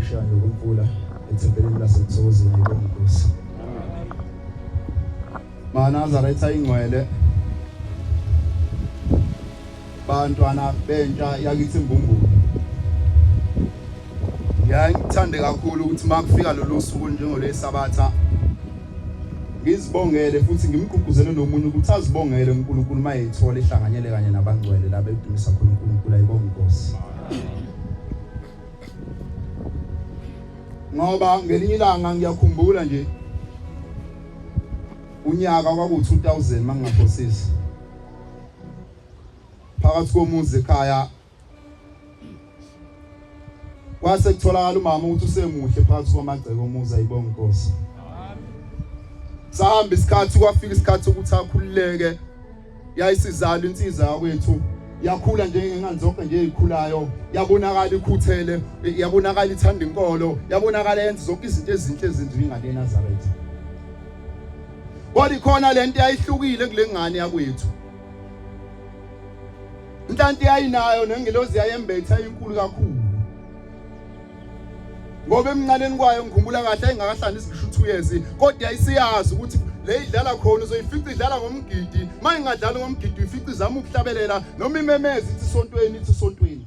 Ukuphesheya nje komfula ethempelini laseMthokozini ayibonga inkosi. MaNazaretha ingcwele bantwana bentsha yakithi imbumbulu. Ngiyaye ngithande kakhulu ukuthi uma kufika lolu suku njengolweSabatha ngizibongele futhi ngimgqugquzele nomunye ukuthi azibongele uNkulunkulu uma eyithola ehlanganyele kanye nabangcwele laba edumisa khona uNkulunkulu ayibonge inkosi. Ngoba ngelinye ilanga ngiyakhumbula nje unyaka kwaku-2000 mangingaphosisi phakathi komuzi ekhaya kwase kutholakala umama ukuthi usemuhle phakathi kwamagceke omuzi ayibonga inkosi sahamba isikhathi kwafika isikhathi sokuthi akhululeke yayisizalwa insizwa yakwethu yakhula njengengane zonke nje ezikhulayo yabonakala ikhuthele yabonakala ithanda inkolo yabonakala yenza zonke izinto ezinhle ezenziwa ingane eNazaretha kodwa ikhona lento yayihlukile kule ngane yakwethu inhlanti yayinayo nengilozi yayembethe ayinkulu kakhulu ngoba emncaneni kwayo ngikhumbula kahle ayingakahlani ngisho 2 years kodwa yayisiyazi ukuthi le idlala khona uzoyifica idlala ngomgidi uma ingadlali ngomgidi uyifica izama ukuhlabelela noma imemeza ithi sontweni ithi sontweni.